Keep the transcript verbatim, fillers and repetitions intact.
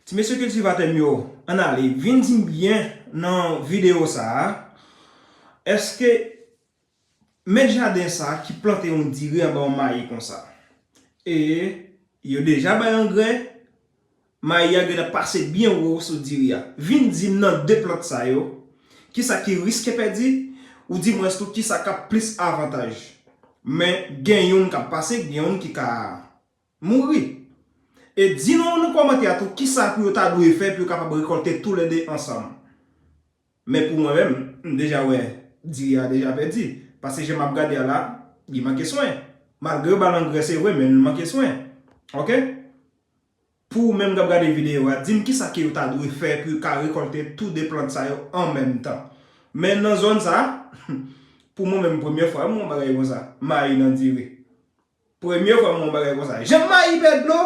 Ti mesye kiltivatè m yo, ann ale, vin di m byen nan videyo sa a, èske mèt jaden sa a ki plante yon diri anba yon mayi konsa, e yo deja bay angrè, mayi a gentan pase byen wo sou diri a. Vin di m nan de plant sa yo, kisa ki riske pèdi, ou di mwens tou kisa k ap plis avantaj. Men gen youn k ap pase, gen youn ki ka mouri. E di nou nan kòmantè a tou kisa pou yo ta dwe fè pou yo kapab rekòlte toulède ansanm. Men pou mwen menm, m deja wè diri a deja pèdi. Paske jan m ap gade a la, li manke swen. Malgre yo ba l angrè se vre, men li manke swen. Oke? Pou ou menm k ap gade videyo a, di m kisa ke yo ta dwe fè pou yo ka rekòlte tou de plant sa yo an menm tan. Men nan zòn sa a, pou mwen menm premye fwa m wè yon bagay konsa, mayi nan diri. Premye fwa m wè yon bagay konsa. Jan mayi pèdi dlo,